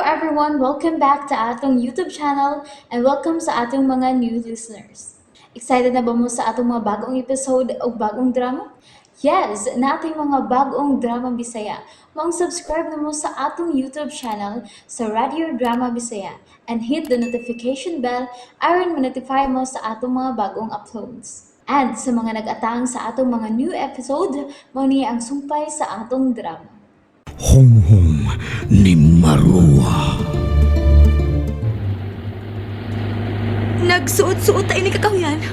everyone! Welcome back to atong YouTube channel and welcome sa atong mga new listeners. Excited na ba mo sa atong mga bagong episode o bagong drama? Yes, nating mga bagong drama Bisaya. Maong subscribe na mo sa atong YouTube channel sa Radio Drama Bisaya and hit the notification bell aron ma-notify mo sa atong mga bagong uploads. And sa mga nag-atang sa atong mga new episode, mao ni ang sumpay sa atong drama. Hunghong ni Marua. Nagsuot-suot ta ini kakahuyan.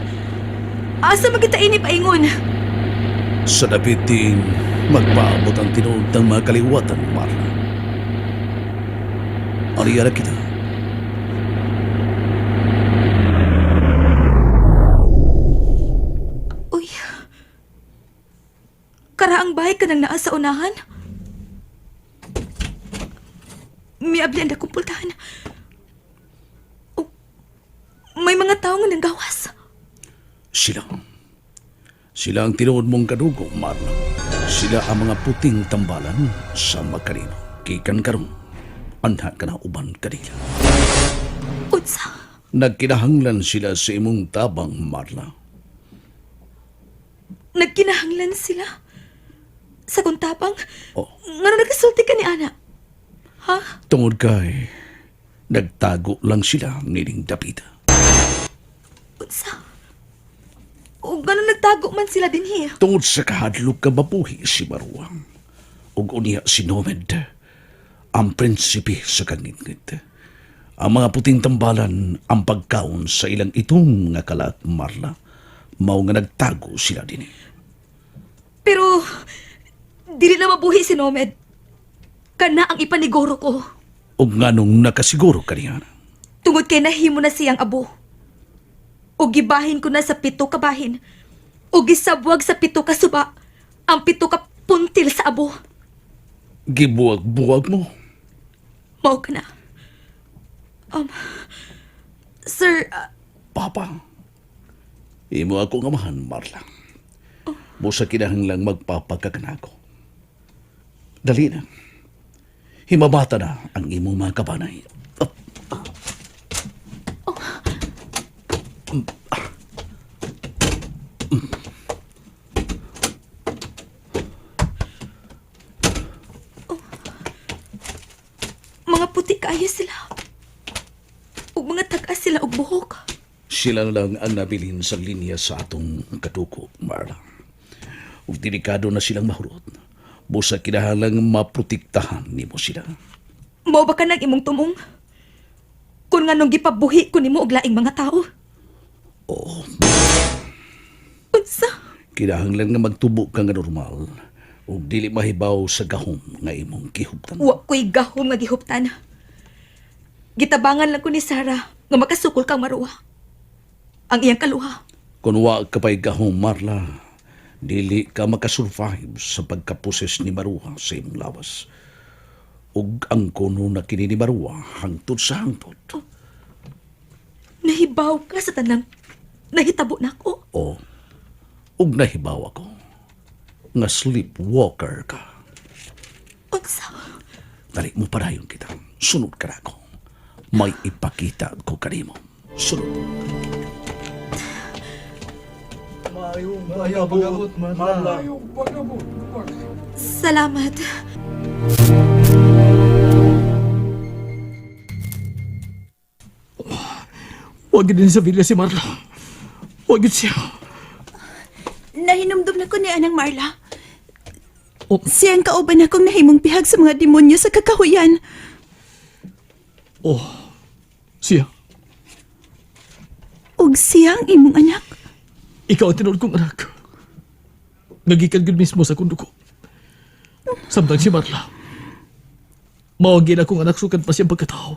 Asa magita ini paingon? Sa dapitin, magpaabot ang tinuod ng mga kaliwatan, Marla. Ariya na kita. Uy. Karaang bahay ka nang naa sa unahan? Miabli ang dakong pultahan. Oh, may mga tao nga nanggawas. Sila. Sila ang tinuod mong kadugo, Marla. Sila ang mga puting tambalan sa makalino. Kikan karon, anha ka na uban kanila. Unsa? Nagkinahanglan sila sa imong tabang, Marla. Nagkinahanglan sila? Sa kuntapang? Oh. Ngano nagasulti ka ni Ana? Ha? Tungod kay, nagtago lang sila nining dapita. Unsa? O gano'n nagtago man sila dinhi? Tungod sa kahadlok ka mabuhi si Marwa. Ug unya si Nomed, ang prinsipe sa kangitngit. Ang mga puting tambalan ang pagkaon sa ilang itong nga kalat, Marla. Mao nga nagtago sila dinhi. Pero, dili na mabuhi si Nomed. Kana ang ipaniguro ko. Ug nganong nakasiguro kaniya. Tungod kay nahimo na siyang abo. O gibahin ko na sa 7 ka bahin. O gisabwag sa 7 ka suba. Ang 7 ka puntil sa abo. Gibuwag-buwag mo. Mao ka na. Sir, Papa, imo ako nga amahan, Marla. Busa kinahanglang magpapagkakanako. Dali na. Himabata na ang imong mga kabanay. Up. Oh. Mga puti kaayo sila. Ug mga tag-as sila og buhok. Sila na lang ang nabilin sa linya sa atong kaduko, Marla. Ug delikado na silang mahurot. Busa kinahanglang maprotektahan nimo sila. Mao ba ka nang imong tumong? Kung nga nung gipabuhi ko nimo og laing mga tao? Oo. Unsa? Kinahanglan nga magtubo ka nga normal ug dili mahibaw sa gahom nga imong gihuptan. Wa ko'y gahom nga gihuptan. Gitabangan lang ko ni Sarah nga makasukol kang Maruwa. Ang iyang kaluha. Kung wa ka pa'y gahom, Marla, dili ka makasurvive sa pagkaposes ni Maruwa sa imong lawas. Ug ang kuno na kini ni Maruwa hangtod sa hangtod. Oh. Nahibaw ka sa tanang nahitabo nako. O, ug nahibaw ako nga sleepwalker ka. Unsa? Dali mo padayon kita. Sunod ka na ako. May ipakita ko kanimo. Sunod. Salamat. Huwag din sa villa si Marla. Huwag yun siya. Nahinumdum na ko ni Anang Marla. Oh. Siyang kauban akong nahimong bihag sa mga demonyo sa kakahuyan. Oh, siya. Ug siya ang imong anak. Ikaw ang tinuod kong anak. Nagikan gud mismo sa kundo ko. Samtang si Marla. Mawagin akong anak sukan pa siyang pagkatao.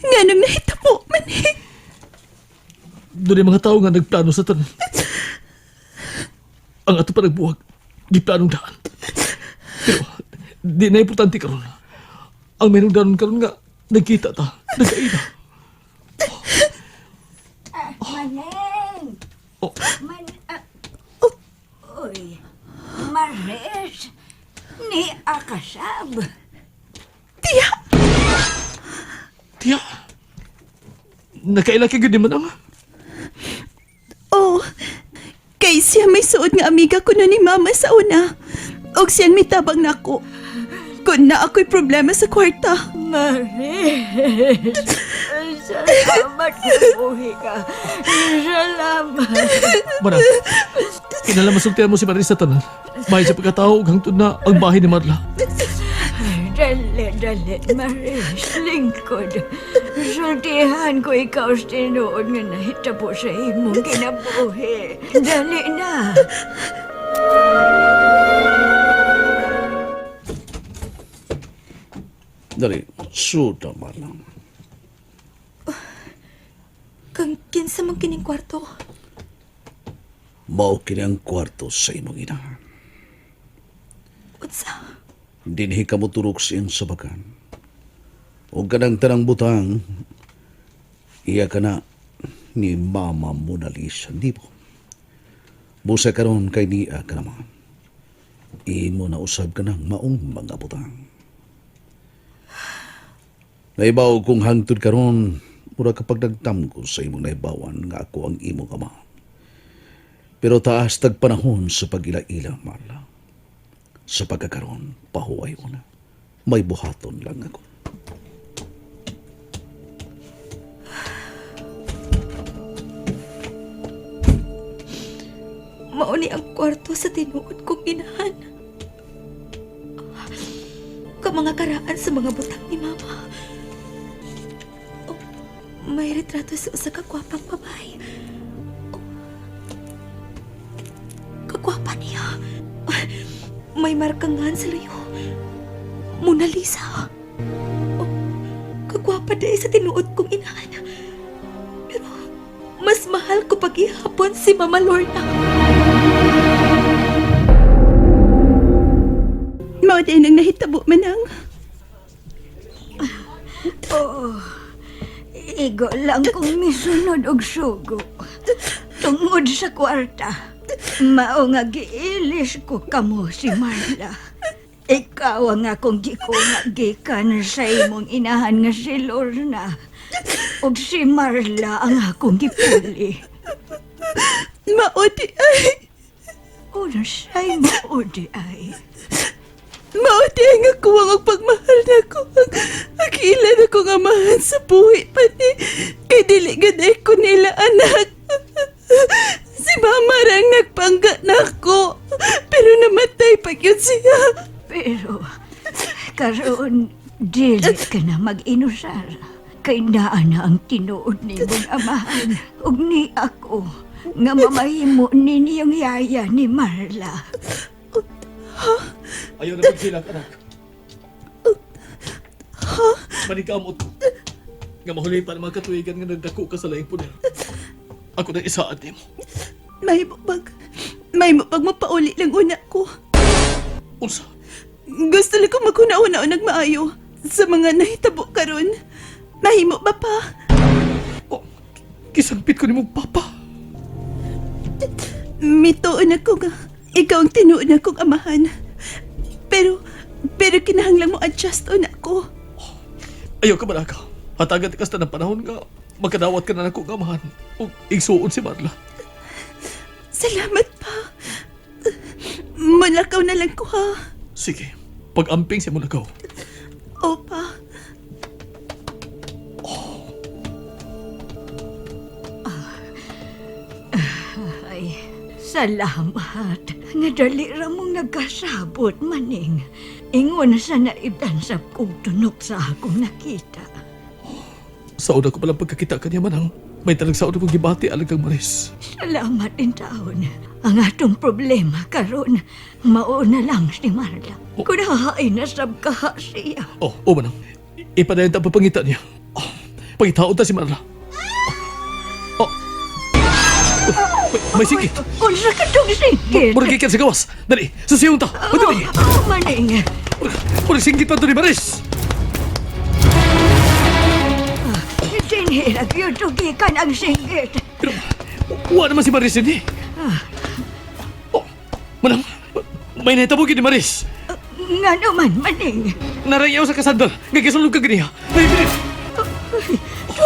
Nga nung nahitabo man eh. Doon yung mga tao nga nagplano sa tanan. Ang ato pa nagbuwag, di planong daan. Pero di na importante karon. Ang merong danon karon nga, nagkita ta, nagkaila. Maneng! Oh. Man, Uy, Maris, ni akasab. Tiya, nakaila ka gyud ni Manang. Oh, kay siya may suod nga amiga ko na ni mama sa una. Og siyang mitabang nako. Kun na ako'y problema sa kwarta. Maris! Salamat nabuhi ka. Salamat. Manang, kinala masultihan mo si Maris sa tanan. Bahay sa pagkatao, ug hangtod na ang bahay ni Marla. Dali, dali, Maris. Lingkod. Sultihan ko ikaw sa tinuod nga nahitabo sa imong kinabuhi. Dali na. Dali, suda Marla. Kang kinsa man kining kwarto. Mao kini ang kwarto sa imong ina. Unsa? Dinhi ka mo turok sa iyang sabakan. O kanang tanang butang, iya ka na ni Mama Mona Lisa, di mo. Busa karon kay niya ka naman. Imo na usab ka ng maong mga butang. Naibaw kong hangtod karon, mura kapag nagtamgo sa imong naibawan nga ako ang imong ama. Pero taas tag panahon sa pag-ila-ila, Marla. Sa pagkakaroon, pahuway na. May buhaton lang ako. Mauni ang kwarto sa tinuod kong inahan. Kamanga karaan sa mga butang ni Mama. Oh, may retrato sa usa ka gwapang babae. Oh, kagwapa niya. May markangan sa layo. Mona Lisa. Oh, kagwapa dahil sa tinuod kong inahan. Pero mas mahal ko paghihapon si Mama Lorna. Mao din ang nahitabo manang. Oo. Igo lang kung misunod og sugo. Tungod sa kwarta, mao nga giilis ko kamo si Marla. Ikaw ang akong gikunga gikan sa imong inahan nga si Lorna. Ug si Marla ang akong gipuli. Mao di ay. Unsay mao di ay. Mao di ay nga kuwang ang pagmahal nako. Ang ang ilan ako nga amahan sa buhi pa ni. Kay dili gud ay ko nila anak. Si mama rang nagpangga nako. Pero namatay pa gyud siya. Pero karon dili ka na mag-inusar. Kay naa na ang tinuod nimong amahan ug ni ako nga mamahimo ninyong yaya ni Marla. Ayaw na pagsilak, anak. Manikamot ko. Nga mahuli pa ng mga katuwigan nga nagdako ka sa laing puner. Ako na isaad nimo. May bag, may pag mapauli lang una ko. Unsa? Gusto lang ko maghuna-una o nagmaayo sa mga nahitabo karon. Mahimo ba pa? Oh, kisangpit ko ni mong papa. Mituon ako nga. Ikaw ang tinuod na kong amahan. Pero, pero kinahanglan mo adjust on ako. Ayaw ka malaka. Hatagan ka sa ng panahon nga magkadawat ka na ng kong amahan. O igsuon si Marla. Salamat pa. Malakaw na lang ko ha. Sige, pag-amping sa mulakaw. Opa. Ay, salamat. Nga dali ra mong nagkasabot, maning. Ingon sa naibansab kong tunok sa akong nakita. Sa una ko palang pagkakita kaniya manang, may talag sa una kong gibati alang kang Maris. Salamat din taon. Ang atong problema karon, mauna lang si Marla. Kunahain na sab kaha siya. Oh, o manang, ipadayon ta ang pagpangita niya. Oh, pangitaon ta si Marla. Oh, oh. May singkit. Unsa ka tong singkit? Murag gikan sa gawas. Dali, susiyong ta. Oh, dali. Oh, maning. Murag singgit pa to ni Maris. Dinhi ra gyud to gikan ang singkit. Pero, wa naman si Maris din eh. Oh, manang, may nahitabo gyud ni Maris. Nga naman, maning. Narangiyaw sa kasandal. Nga gisulog ka ganiya. May bilis.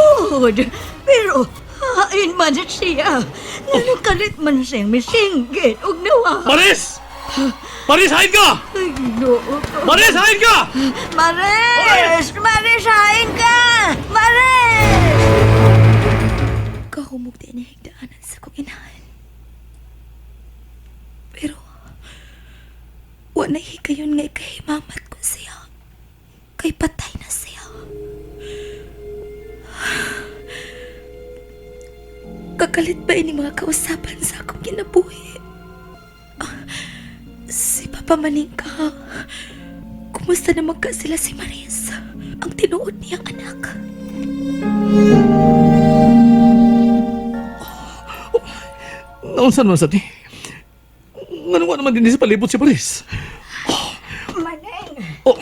Tinuod! Pero hain man siya. Nga kalit man siyang misinggit og nawa. Maris! Maris, hain ka! Ay, Ginoo ko. Maris, hain ka! Maris! Maris, hain ka! Maris! Kahumog din ang higdaanan sa kong inahan. Pero, wa na higayon nga ikahimamat ko siya. Kay patay na siya. Kakalit ba ini mga kausapan sa akong kinabuhi? Ah, si Papa Maningka, kumusta naman ka sila si Maris? Ang tinuod niyang anak. Naunsan man sa ni? Ngano wa naman din sa palibot si Maris? Maneng! Oh,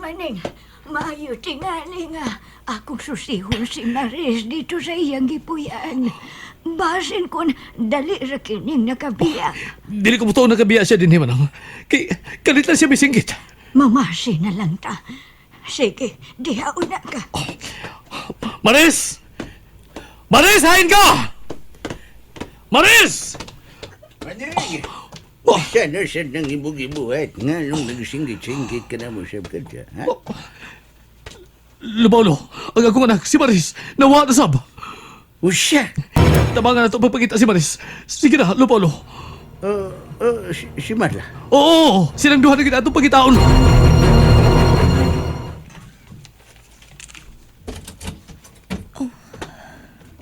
Maneng, maayo tingali nga. Akong susihon si Maris dito sa iyang gipuyan. Basin kon dali ra kining nakabiya. Dili ko buto nakabiya siya din manang. Kay kalit lang siya misinggit. Mamasi na lang ta. Sige, diha una ka. Maris! Maris, hain ka! Maris! Maning! Siya na siya nang ibug-ibuhat. Nga nung nagsinggit-singgit ka na mo siya ka dyan, ha? Lubawlo, ang akong anak, si Maris, nawa na sab. Usya! Tabangan na ito pagpakita si Maris. Sige na, Lupolo. Si Marla. Oo, silang duha na kita itong pagkitaon.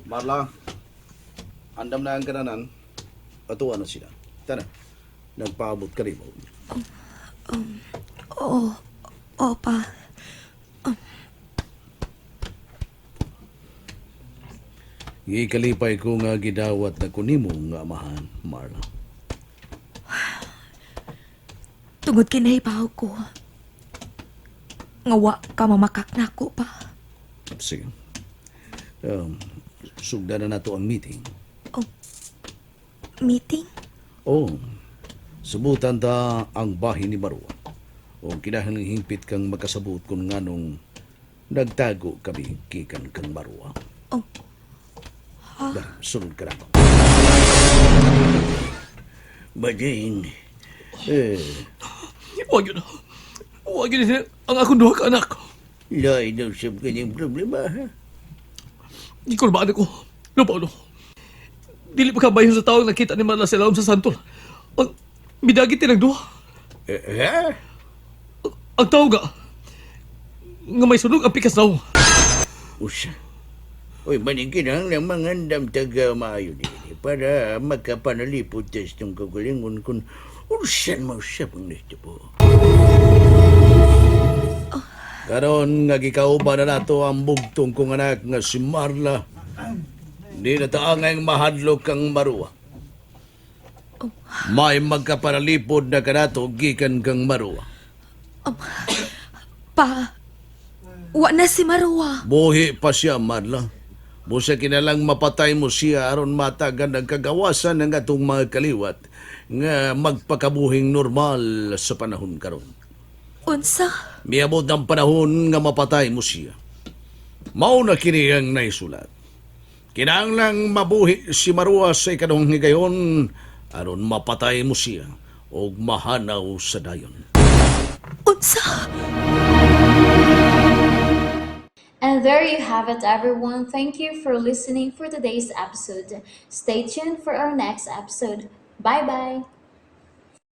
Marla, andam na ang kananan. Atuwa na sila. Tana, nagpaabot ka rin mo. Oo, oo pa. Gikalipay ko nga gidawat na kunimo nga amahan, Marla. Tungod kinahibaw ko. Nga wa ka mamakak na ako pa. Sige. Sugdan na nato ang meeting. Oh, meeting? Oo. Subutan ta ang bahin ni Marwa. O kinahanglang hingpit kang makasabot kung nganong nagtago kami gikan kang Marwa. Oh, Dali, sunod ka na. Maning, eh, Huwag yun. Huwag yun. Ang akong duha ka anak. lain daw siya kanyang problema, ha? Ikulbaan ako. Lupolo. Dili pa kabayo sa tawag nakita ni Marla sa lawom sa santol. Ang midagit tinang duha. Eh, ha? Ang tao nga. Nga may sunog ang pikas daw. Usya. Uy, maning kinahanglan mangandam taga maayo dili para makapanalipod test ng kagalingon kung unsan mo siya pang nito po. Karon nga gikauban na nato ang bugtong kong anak nga si Marla. Di na taangay mahadlok kang Marwa. May magkapanalipod na kanato gikan kang Marwa. Pa, wa na si Marwa. Buhi pa siya, Marla. Busa kinalang mapatay mo siya aron matagan ang kagawasan ng atong mga kaliwat nga magpakabuhing normal sa panahon karon. Unsa? Miabot ang panahon nga mapatay mo siya. Mao na kini ang naisulat. Kinahanglang mabuhi si Marua sa ikaduhang higayon aron mapatay mo siya og mahanaw sa dayon. Unsa? And there you have it, everyone. Thank you for listening for today's episode. Stay tuned for our next episode. Bye bye.